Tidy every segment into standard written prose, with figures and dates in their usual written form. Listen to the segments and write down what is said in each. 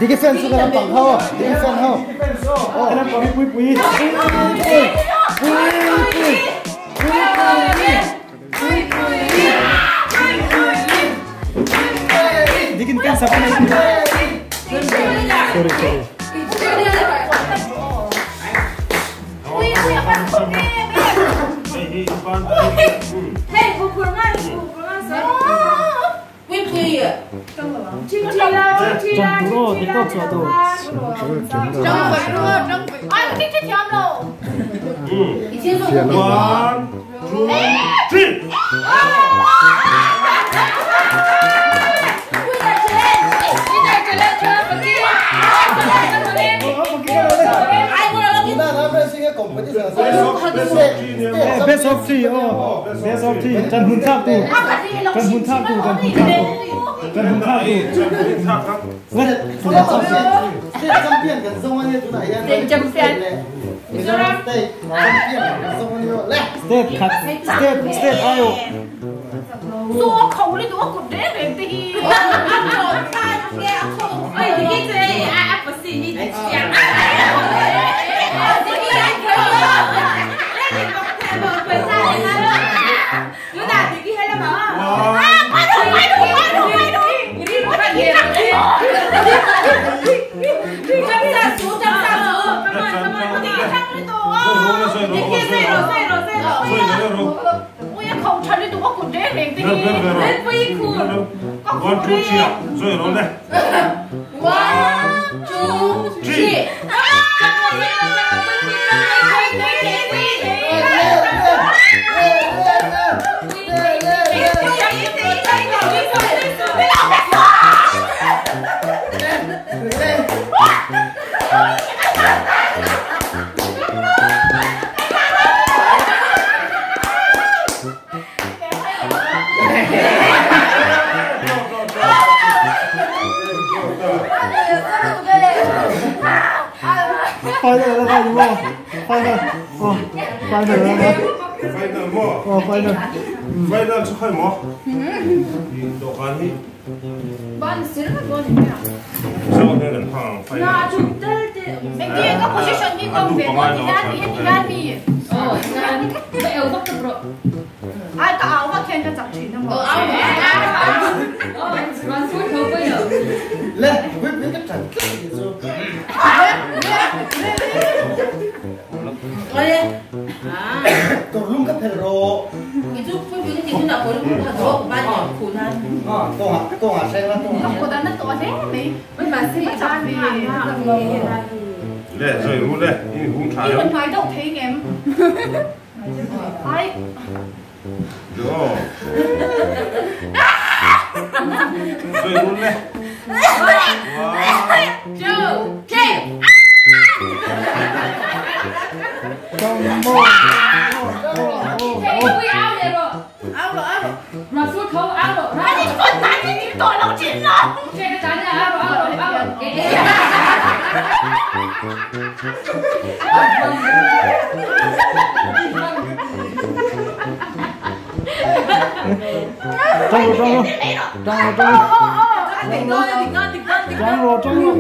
Diki fans chu ka lampang ho. Diki fan ho. Ka lampang hi pui pui. Pui pui. Pui pui. Pui pui. Dikin fans apa ni? Sorry sorry. One, two, three. Best of three oh best of three Trần Hun Thap tu Trần Hun Thap tu Trần Hun Thap tu Trần Hun Thap tu State khat state state ayo One, two, three. One, two, three. Final là đúng không? Final. Oh, final là. Final mo. Oh, final. Final chu khai mo. Đồ ăn đi. Bạn xíu là con nhỉ? Sao thế lần hàng final. Na chúng ta Mình kia có position đi con về con thì ra mi thì ra mi. Ờ, na mẹ ở góc tập rồi. Ai ta áo mà khen cho chặt chỉ nó mà. Ờ, áo mà. Ờ, bạn suốt không bây giờ. Lên, quyết quyết cái trận Tổ lung cái phèo rô. Cái chú phụ nữ thì chúng ta có lúc là đó bạn nhỏ khổ nan. Ờ, tổ hả, tổ hả xem là tổ hả. Cô ta nó tổ thế mấy. Mình mà xin chặt mi. Lẹ rồi luôn lẹ, nhưng không trả Đi đâu. bên ngoài đâu thấy em. Ai. Rồi. Rồi luôn lẹ. One, two, three. Mà suốt không áo rồi. Anh đi con tán đi tìm tội lòng chín rồi. Cái tán nhà áo rồi áo rồi áo rồi. Trong rồi trong rồi. Trong rồi trong rồi. Trong rồi trong rồi.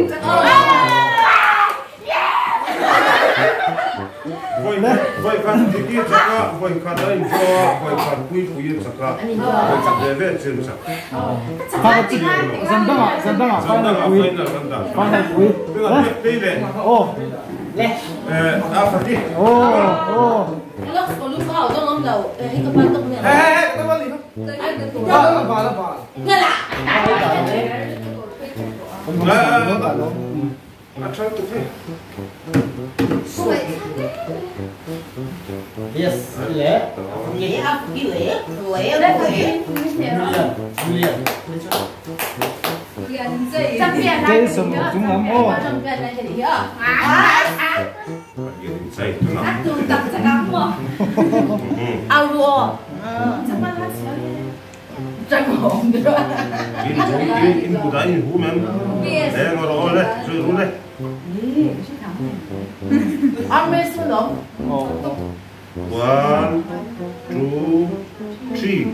Voi khát thì kia chắc á, voi khát anh cho, voi khát quý quý chắc á, voi khát về về chân chắc. Dần đăng ạ, dần đăng ạ, final quý. Final quý. Đây này. Ô. À phải đi. Ô, ô. Lúc có lúc có ở trong ông đầu, cái ban tông này. Ê, cái ban gì không? Bà, bà là bà. Nghe là. À chắc tụi thế. Yes, lẹ. Julian. Jason chúng lắm ô. One, two, three.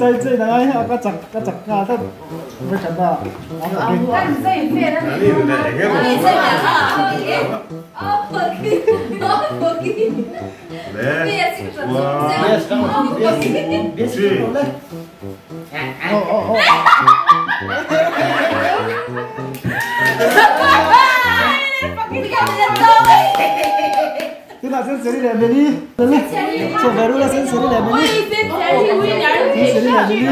sai chơi là ai cái chặt cả thật mới chặt ra. Thế là sen seri là meni, so veru là sen seri là meni. Sen seri là meni.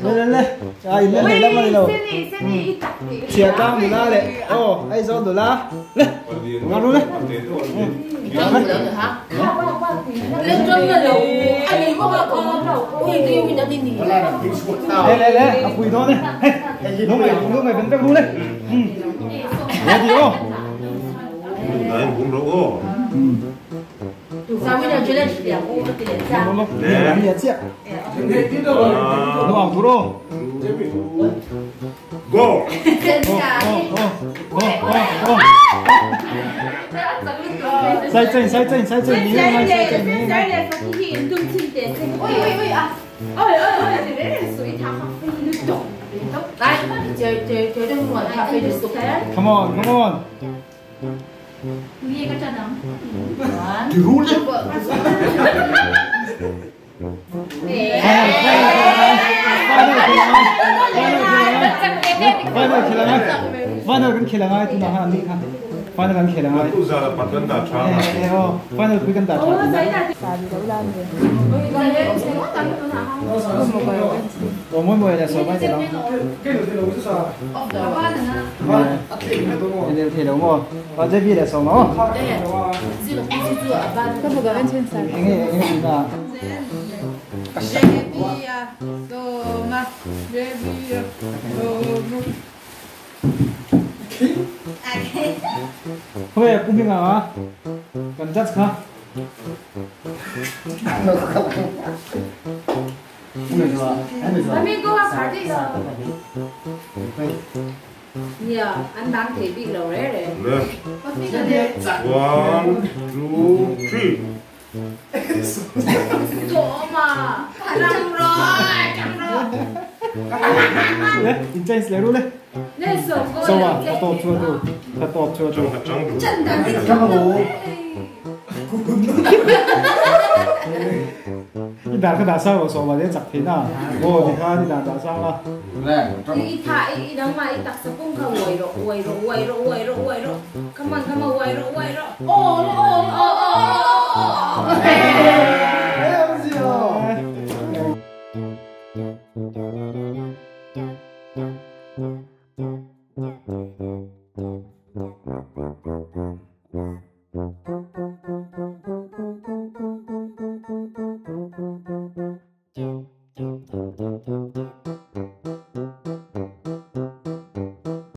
Lên lên, ai lên lên lên lên. Chia cam đồ la lệ, oh, ai giòn đồ la, lên, ngon luôn lên. Lên lên lên, quỳ đó này, lúc này vẫn các luôn lên. Lên đi ô. Đấy, cũng đúng ô. 咱们这绝对是两个，我给点赞。 nó bảo thủ Go. Sai chân, sai chân, sai chân, sai chân, Come on, come on. 위에가 짜나. 들어올래? Final kan khela ngai tu na han ni kha. Final kan khela ngai. Tu za la patan da cha. Final pui kan da cha. 我妹妹嚟上班就谂。你睇到冇？或者邊嚟上我？應該點啊？好，公平啊！咁真係。 Amigo, party. Yeah, anh đang thể bị lẩu đấy đấy. 1, 2, 3. Chỗ mà, trăng rồi, trăng rồi. 네, 인자인스 레로네. 네, 써봐, 더 줘도, 더 줘도. 잠깐만. 이 나가 나사로 써봐, 내 작품이나. 뭐, 네가 니 나사라. 이 다, 이 낭만, 이 딱서 뽕가 와이로, 와이로, 와이로, 와이로, 와이로. 가만, 가만, 와이로, 와이로. 오, 오, 오, 오, 오. 네.